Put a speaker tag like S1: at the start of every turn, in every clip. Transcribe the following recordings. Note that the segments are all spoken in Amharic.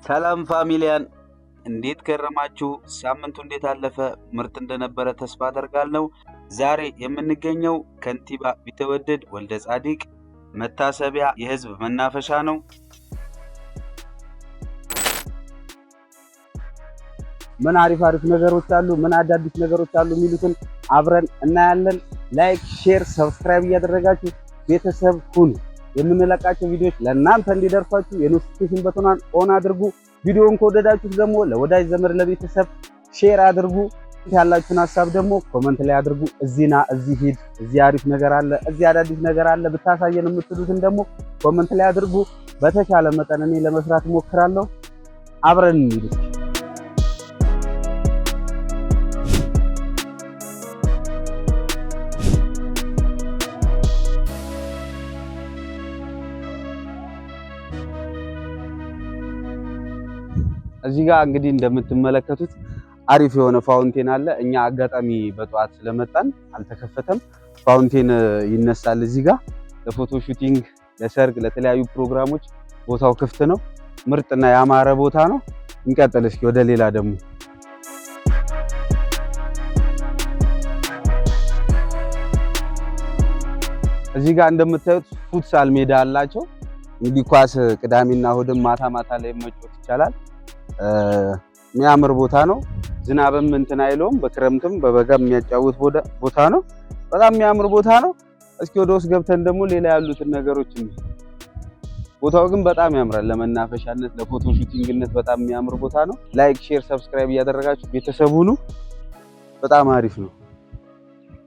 S1: ሰላም ፋሚሊያን፣ እንዴት ከረማችሁ? ሳምንቱ እንዴት አለፈ? ምርጥ እንደነበረ ተስፋ አደርጋለሁ። ዛሬ የምንገኘው ከንቲባ ቢትወደድ ወልደ ጻዲቅ መታሰቢያ የህዝብ መናፈሻ ነው። ምን አሪፍ አሪፍ ነገሮች አሉ፣ ምን አዳዲስ ነገሮች አሉ የሚሉትን አብረን እናያለን። Like፣ share፣ subscribe እያደረጋችሁ ቤተሰብ ሁኑ። የምንለቃቸው ቪዲዮዎች ለእናንተ እንዲደርሷችሁ የ notification button ኗን on አድርጉ። ቪዲዮውን ከወደዳችሁት ደግሞ ለወዳጅ ዘመድ፣ ለቤተሰብ share አድርጉ። ያላችሁን ሀሳብ ደግሞ comment ላይ አድርጉ። እዚህ ና፣ እዚህ ሂድ፣ እዚህ አሪፍ ነገር አለ፣ እዚህ አዳዲስ ነገር አለ ብታሳየን የምትሉትን ደግሞ comment ላይ አድርጉ። በተቻለ መጠን እኔ ለመስራት እሞክራለሁ። አብረን እንሂድ። እዚህ ጋር እንግዲህ እንደምትመለከቱት አሪፍ የሆነ fountain አለ። እኛ አጋጣሚ በጠዋት ስለመጣን አልተከፈተም። Fountain ይነሳል እዚህ ጋር ለ photo shooting፣ ለሰርግ፣ ለተለያዩ ፕሮግራሞች ቦታው ክፍት ነው። ምርጥና ያማረ ቦታ ነው። እንቀጥል እስኪ ወደ ሌላ ደግሞ። እዚህ ጋር እንደምታዩት futsal ሜዳ አላቸው። እንግዲህ ኳስ ቅዳሜና እሑድም ማታ ማታ ላይ መጫወት ይቻላል። የሚያምር ቦታ ነው። ዝናብም እንትን አይለውም። በክረምትም በበጋም የሚያጫውት ቦታ ነው። በጣም የሚያምር ቦታ ነው። እስኪ ወደ ውስጥ ገብተን ደግሞ ሌላ ያሉትን ነገሮች። ቦታው ግን በጣም ያምራል። ለመናፈሻነት፣ ለ photo shooting ነት በጣም የሚያምር ቦታ ነው። Like፣ share፣ subscribe እያደረጋችሁ ቤተሰብ ሁኑ። በጣም አሪፍ ነው።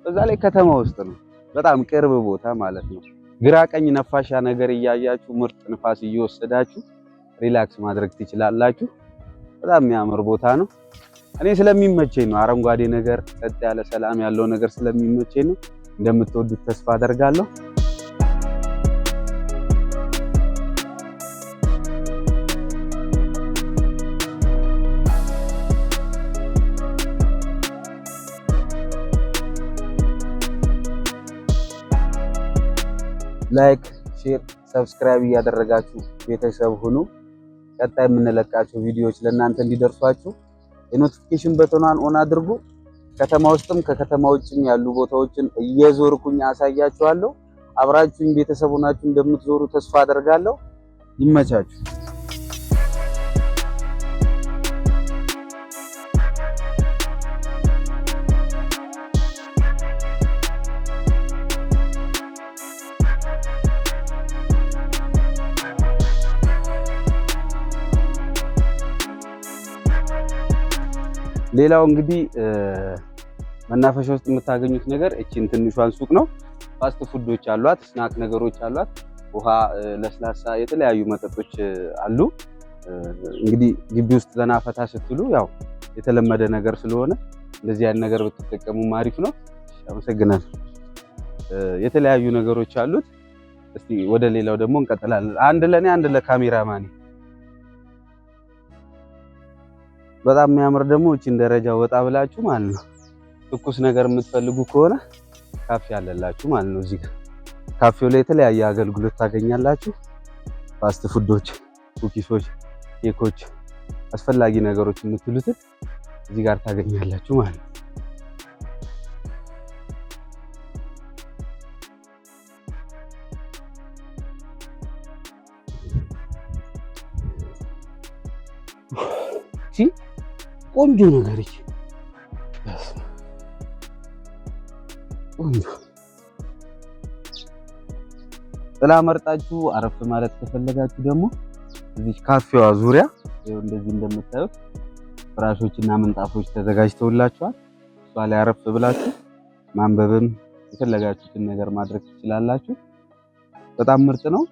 S1: በዛ ላይ ከተማ ውስጥ ነው። በጣም ቅርብ ቦታ ማለት ነው። ግራ ቀኝ ነፋሻ ነገር እያያችሁ፣ ምርጥ ንፋስ እየወሰዳችሁ relax ማድረግ ትችላላችሁ። በጣም የሚያምር ቦታ ነው። እኔ ስለሚመቸኝ ነው። አረንጓዴ ነገር፣ ጸጥ ያለ ሰላም ያለው ነገር ስለሚመቸኝ ነው። እንደምትወዱት ተስፋ አደርጋለሁ። Like፣ share፣ subscribe እያደረጋችሁ ቤተሰብ ሁኑ። ቀጣይ የምንለቃቸው ቪዲዮዎች ለእናንተ እንዲደርሷችሁ የ notification button ኗን on አድርጉ። ከተማ ውስጥም ከከተማ ውጭም ያሉ ቦታዎችን እየዞርኩኝ አሳያችኋለሁ። አብራችሁኝ ቤተሰብ ሆናችሁ እንደምትዞሩ ተስፋ አደርጋለሁ። ይመቻችሁ። ሌላው እንግዲህ መናፈሻ ውስጥ የምታገኙት ነገር እቺን ትንሿን ሱቅ ነው። Fast food ኦች አሏት፣ snack ነገሮች አሏት፣ ውሃ፣ ለስላሳ፣ የተለያዩ መጠጦች አሉ። እንግዲህ ግቢ ውስጥ ዘና ፈታ ስትሉ ያው የተለመደ ነገር ስለሆነ እንደዚህ ያን ነገር ብትጠቀሙ አሪፍ ነው። አመሰግናለሁ። የተለያዩ ነገሮች አሉት። እስቲ ወደ ሌላው ደግሞ እንቀጥላለን። አንድ ለኔ፣ አንድ ለካሜራማኔ። በጣም የሚያምር ደግሞ እቺን ደረጃ ወጣ ብላችሁ ማለት ነው ትኩስ ነገር የምትፈልጉ ከሆነ ካፌ አለላችሁ ማለት ነው። እዚህ ካፌው ላይ የተለያየ አገልግሎት ታገኛላችሁ። Fast food ኦች፣ cookies ኦች፣ ኬኮች፣ አስፈላጊ ነገሮች የምትሉትን እዚህ ጋር ታገኛላችሁ ማለት ነው። ቆንጆ ነገር፣ ቆንጆ ጥላ መርጣችሁ አረፍ ማለት ከፈለጋችሁ ደግሞ እዚህ ካፌዋ ዙሪያ ይኸው እንደዚህ እንደምታዩት ፍራሾች እና ምንጣፎች ተዘጋጅተውላችኋል። እሷ ላይ አረፍ ብላችሁ ማንበብም የፈለጋችሁትን ነገር ማድረግ ትችላላችሁ። በጣም ምርጥ ነው።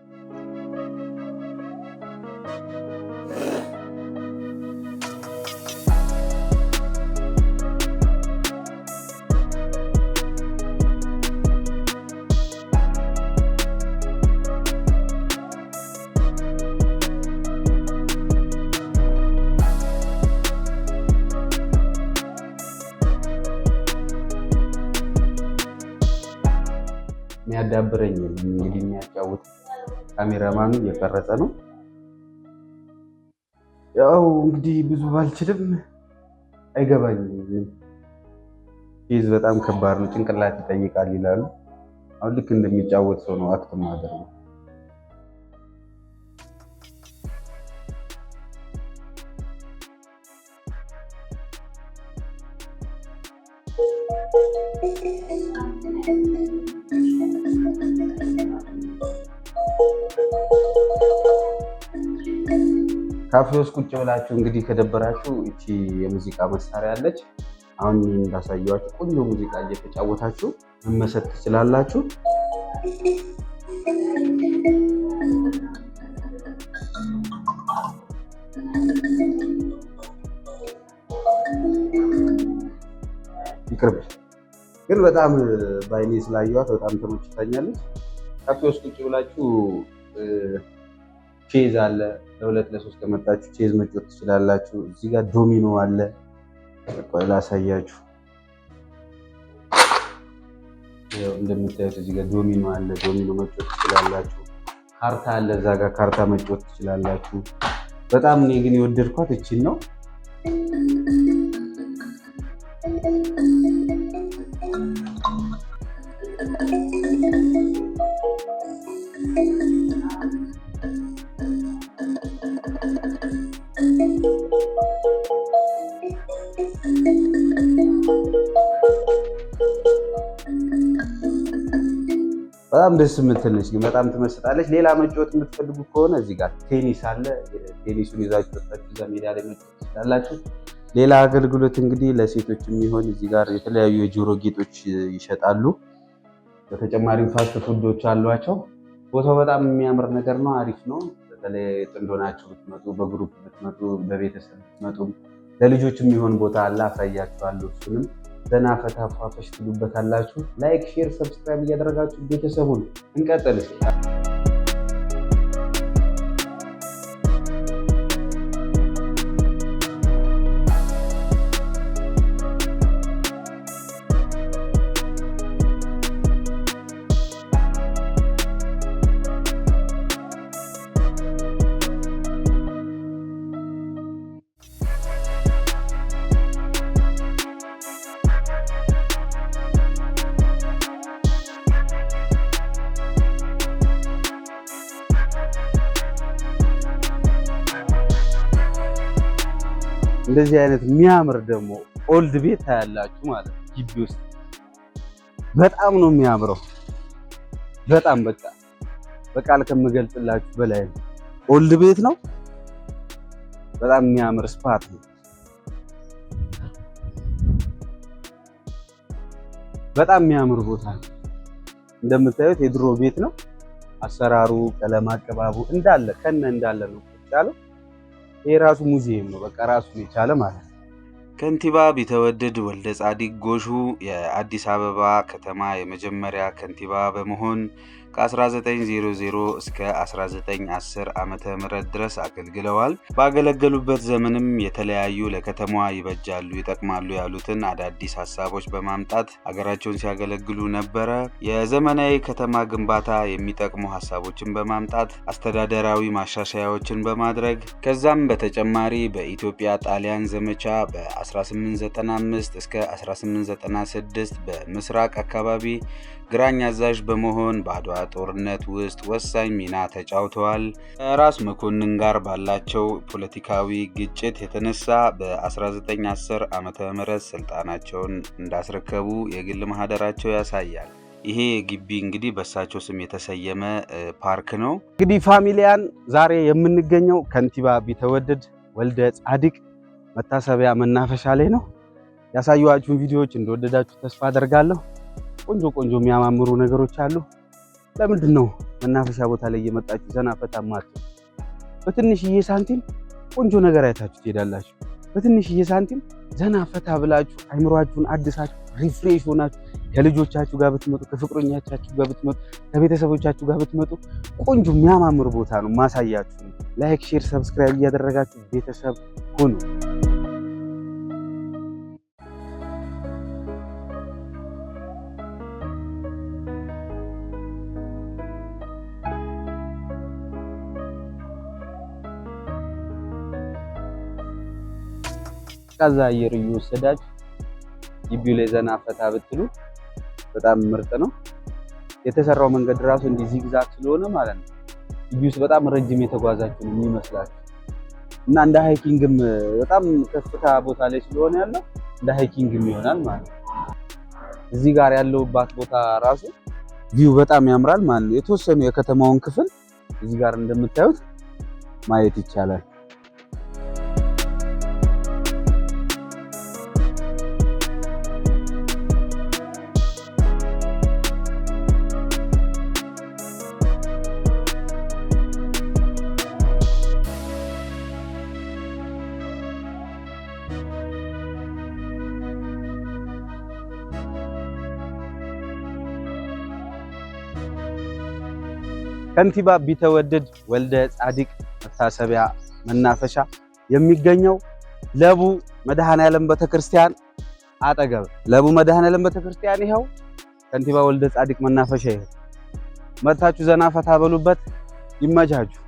S1: የሚያዳብረኝ እንግዲህ የሚያጫውት ካሜራማኑ እየቀረጸ ነው። ያው እንግዲህ ብዙ ባልችልም አይገባኝም። ቼዝ በጣም ከባድ ነው፣ ጭንቅላት ይጠይቃል ይላሉ። አሁን ልክ እንደሚጫወት ሰው ነው act ማደርገው። ካፌ ውስጥ ቁጭ ብላችሁ እንግዲህ ከደበራችሁ እቺ የሙዚቃ መሳሪያ አለች። አሁን እንዳሳየኋችሁ ቆንጆ ሙዚቃ እየተጫወታችሁ መመሰጥ ትችላላችሁ። ይቅርብ ግን በጣም በአይኔ ስላየኋት በጣም ተመችታኛለች። ካፌ ውስጥ ቁጭ ብላችሁ ቼዝ አለ። ለሁለት ለሶስት ከመጣችሁ ቼዝ መጫወት ትችላላችሁ። እዚህ ጋር ዶሚኖ አለ። ቆይ ላሳያችሁ። እንደምታዩት እዚህ ጋር ዶሚኖ አለ። ዶሚኖ መጫወት ትችላላችሁ። ካርታ አለ። እዛ ጋር ካርታ መጫወት ትችላላችሁ። በጣም እኔ ግን የወደድኳት እቺን ነው። በጣም ደስ የምትል ነች፣ ግን በጣም ትመስጣለች። ሌላ መጫወት የምትፈልጉ ከሆነ እዚህ ጋር ቴኒስ አለ። ቴኒሱን ይዛችሁ ወጣችሁ እዛ ሜዳ ላይ መጫወት ትችላላችሁ። ሌላ አገልግሎት እንግዲህ ለሴቶች የሚሆን እዚህ ጋር የተለያዩ የጆሮ ጌጦች ይሸጣሉ። በተጨማሪም fast food ኦች አሏቸው። ቦታው በጣም የሚያምር ነገር ነው፣ አሪፍ ነው። በተለይ ጥንድ ሆናችሁ ብትመጡ፣ በ group ብትመጡ፣ በቤተሰብ ብትመጡ ለልጆች የሚሆን ቦታ አለ፣ አሳያችኋለሁ እሱንም ዘና ፈታ ፏፈሽ ትሉበታላችሁ። Like፣ share፣ subscribe እያደረጋችሁ ቤተሰቡን እንቀጥል። እንደዚህ አይነት የሚያምር ደግሞ old ቤት ታያላችሁ ማለት ነው። ግቢ ውስጥ በጣም ነው የሚያምረው። በጣም በቃ በቃል ከምገልጽላችሁ በላይ ነው። Old ቤት ነው። በጣም የሚያምር spot ነው። በጣም የሚያምር ቦታ ነው። እንደምታዩት የድሮ ቤት ነው። አሰራሩ፣ ቀለም አቀባቡ እንዳለ ከነ እንዳለ ነው ያለው። ይሄ ራሱ ሙዚየም ነው። በቃ ራሱን የቻለ ማለት ነው።
S2: ከንቲባ ቢተወደድ ወልደ ጻዲቅ ጎሹ የአዲስ አበባ ከተማ የመጀመሪያ ከንቲባ በመሆን ከ1900 እስከ 1910 ዓመተ ምህረት ድረስ አገልግለዋል። ባገለገሉበት ዘመንም የተለያዩ ለከተማዋ ይበጃሉ፣ ይጠቅማሉ ያሉትን አዳዲስ ሀሳቦች በማምጣት ሀገራቸውን ሲያገለግሉ ነበረ። የዘመናዊ ከተማ ግንባታ የሚጠቅሙ ሀሳቦችን በማምጣት አስተዳደራዊ ማሻሻያዎችን በማድረግ ከዛም በተጨማሪ በኢትዮጵያ ጣሊያን ዘመቻ በ1895 እስከ 1896 በምስራቅ አካባቢ ግራኝ አዛዥ በመሆን በአድዋ ጦርነት ውስጥ ወሳኝ ሚና ተጫውተዋል። ከራስ መኮንን ጋር ባላቸው ፖለቲካዊ ግጭት የተነሳ በ1910 ዓመተ ምህረት ስልጣናቸውን እንዳስረከቡ የግል ማህደራቸው ያሳያል። ይሄ ግቢ እንግዲህ በእሳቸው ስም የተሰየመ ፓርክ ነው።
S1: እንግዲህ ፋሚሊያን ዛሬ የምንገኘው ከንቲባ ቢተወደድ ወልደ ጻዲቅ መታሰቢያ መናፈሻ ላይ ነው። ያሳየኋችሁን ቪዲዮዎች እንደወደዳችሁ ተስፋ አደርጋለሁ። ቆንጆ ቆንጆ የሚያማምሩ ነገሮች አሉ። ለምንድን ነው መናፈሻ ቦታ ላይ እየመጣችሁ ዘና ፈታ ማትሉ? በትንሽዬ ሳንቲም ቆንጆ ነገር አይታችሁ ትሄዳላችሁ። በትንሽዬ ሳንቲም ዘና ፈታ ብላችሁ አይምሯችሁን አድሳችሁ refresh ሆናችሁ ከልጆቻችሁ ጋር ብትመጡ፣ ከፍቅረኞቻችሁ ጋር ብትመጡ፣ ከቤተሰቦቻችሁ ጋር ብትመጡ ቆንጆ የሚያማምር ቦታ ነው ማሳያችሁ። Like፣ share፣ subscribe እያደረጋችሁ ቤተሰብ ሁኑ። ቀዝቃዛ አየር እየወሰዳችሁ ግቢው ላይ ዘና ፈታ ብትሉ በጣም ምርጥ ነው። የተሰራው መንገድ ራሱ እንዲህ zigzag ስለሆነ ማለት ነው ግቢ ውስጥ በጣም ረጅም የተጓዛችሁ ነው የሚመስላችሁ እና እንደ hiking ም በጣም ከፍታ ቦታ ላይ ስለሆነ ያለው እንደ hiking ም ይሆናል ማለት ነው። እዚህ ጋር ያለውባት ቦታ ራሱ view በጣም ያምራል ማለት ነው። የተወሰኑ የከተማውን ክፍል እዚህ ጋር እንደምታዩት ማየት ይቻላል። ከንቲባ ቢተወደድ ወልደ ጻዲቅ መታሰቢያ መናፈሻ የሚገኘው ለቡ መድኃኔዓለም ቤተክርስቲያን አጠገብ። ለቡ መድኃኔዓለም ቤተክርስቲያን ይኸው፣ ከንቲባ ወልደ ጻዲቅ መናፈሻ ይኸው። መጥታችሁ ዘና ፈታ በሉበት። ይመቻችሁ።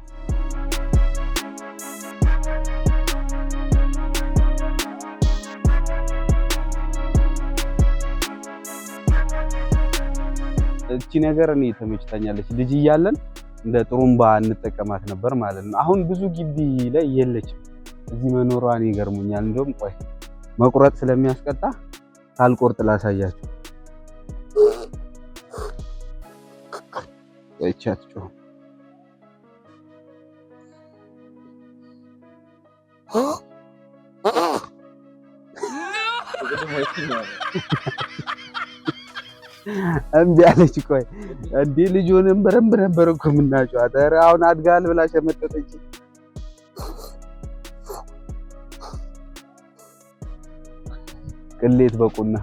S1: እቺ ነገር እኔ ተመችታኛለች። ልጅ እያለን እንደ ጥሩምባ እንጠቀማት ነበር ማለት ነው። አሁን ብዙ ግቢ ላይ የለችም። እዚህ መኖሯን ይገርሙኛል። እንደውም ቆይ መቁረጥ ስለሚያስቀጣ ሳልቆርጥ ላሳያችሁ። ቆይቻ አትጮህም። እምቢ አለች። ቆይ እንዲህ ልጁንም በደንብ ነበር እኮ የምናጨዋት። ኧረ አሁን አድጋል ብላ ሸመጠጠች። ቅሌት በቁና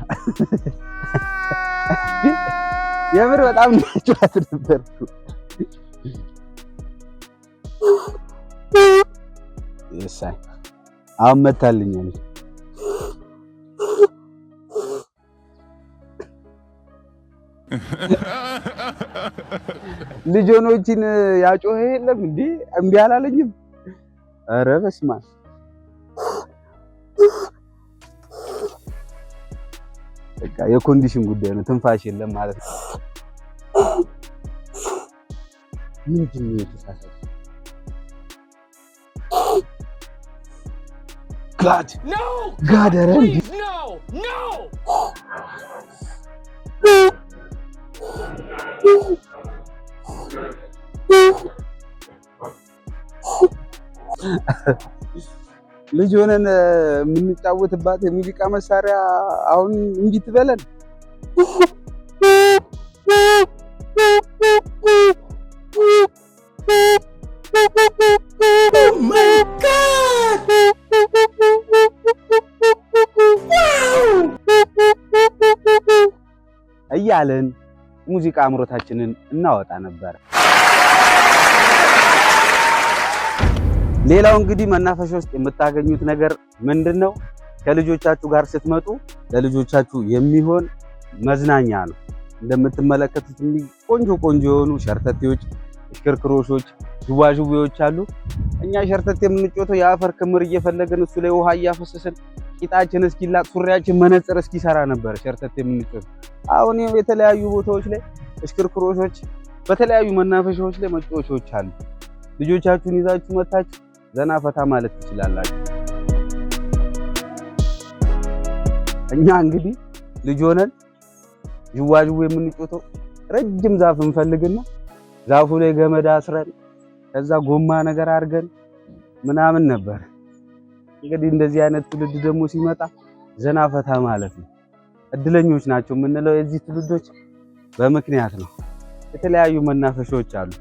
S1: የምር በጣም እናጨዋት ነበር። የሳይ አሁን መታልኛለች። ልጆኖችን ያጮኸ የለም እንዴ? እምቢ አላለኝም። ኧረ በስመ አብ በቃ የ condition ጉዳይ ነው። ትንፋሽ የለም ማለት ነው። ምንድን ነው የተሳሳተው? God God ኧረ እንዴ! ልጅ ሆነን የምንጫወትባት የሙዚቃ መሳሪያ አሁን እምቢ ትበለን። እያልን ሙዚቃ አምሮታችንን እናወጣ ነበር። ሌላው እንግዲህ መናፈሻ ውስጥ የምታገኙት ነገር ምንድን ነው? ከልጆቻችሁ ጋር ስትመጡ ለልጆቻችሁ የሚሆን መዝናኛ ነው። እንደምትመለከቱት እንግዲህ ቆንጆ ቆንጆ የሆኑ ሸርተቴዎች፣ እሽክርክሮሾች፣ ዥዋዥዌዎች አሉ። እኛ ሸርተቴ የምንጫወተው የአፈር ክምር እየፈለግን እሱ ላይ ውሃ እያፈሰስን ቂጣችን እስኪላጥ ሱሪያችን መነጽር እስኪሰራ ነበር ሸርተቴ የምንጫወተው። አሁን የተለያዩ ቦታዎች ላይ እሽክርክሮሾች፣ በተለያዩ መናፈሻዎች ላይ መጫወቻዎች አሉ። ልጆቻችሁን ይዛችሁ መታችሁ ዘና ፈታ ማለት ትችላላችሁ። እኛ እንግዲህ ልጅ ሆነን ዥዋዥዌ የምንጫወተው ረጅም ዛፍ እንፈልግና ዛፉ ላይ ገመድ አስረን ከዛ ጎማ ነገር አድርገን ምናምን ነበር። እንግዲህ እንደዚህ አይነት ትውልድ ደግሞ ሲመጣ ዘና ፈታ ማለት ነው። እድለኞች ናቸው የምንለው የዚህ ትውልዶች በምክንያት ነው። የተለያዩ መናፈሻዎች አሉ።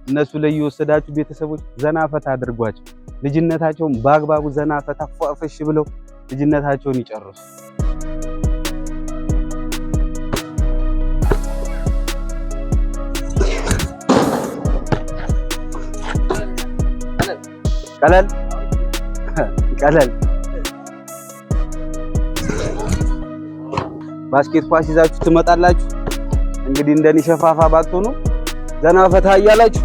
S1: እነሱ ላይ የወሰዳችሁ ቤተሰቦች ዘና ፈታ አድርጓቸው። ልጅነታቸውን በአግባቡ ዘና ፈታ ፏፈሽ ብለው ልጅነታቸውን ይጨርሱ። ቀለል ቀለል basket ኳስ ይዛችሁ ትመጣላችሁ። እንግዲህ እንደኔ ሸፋፋ ባትሆኑ ዘና ፈታ እያላችሁ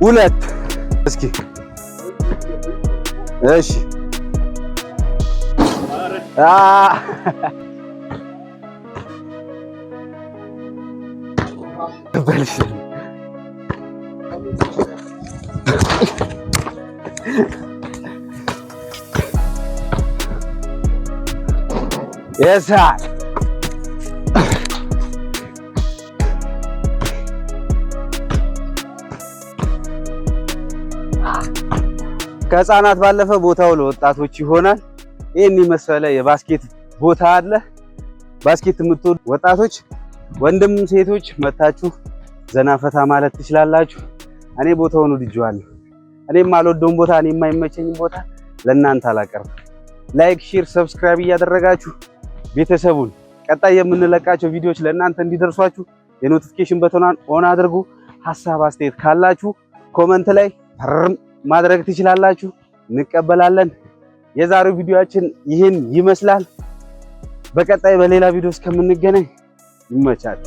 S1: ሁለት። እስኪ እሺ፣ አ በልሽ። Yes. ከህፃናት ባለፈ ቦታው ለወጣቶች ይሆናል። ይህን የመሰለ የ basket ቦታ አለ። Basket የምትወዱ ወጣቶች ወንድም ሴቶች መታችሁ ዘና ፈታ ማለት ትችላላችሁ። እኔ ቦታውን ወድጄዋለሁ። እኔ የማልወደውን ቦታ፣ እኔ የማይመቸኝን ቦታ ለእናንተ አላቀርብም። Like፣ share፣ subscribe እያደረጋችሁ ቤተሰቡን ቀጣይ የምንለቃቸው ቪዲዮዎች ለእናንተ እንዲደርሷችሁ የ notification button ኗን on አድርጉ። ሀሳብ አስተያየት ካላችሁ comment ላይ ማድረግ ትችላላችሁ፣ እንቀበላለን። የዛሬው ቪዲዮአችን ይህን ይመስላል። በቀጣይ በሌላ ቪዲዮ እስከምንገናኝ ይመቻል።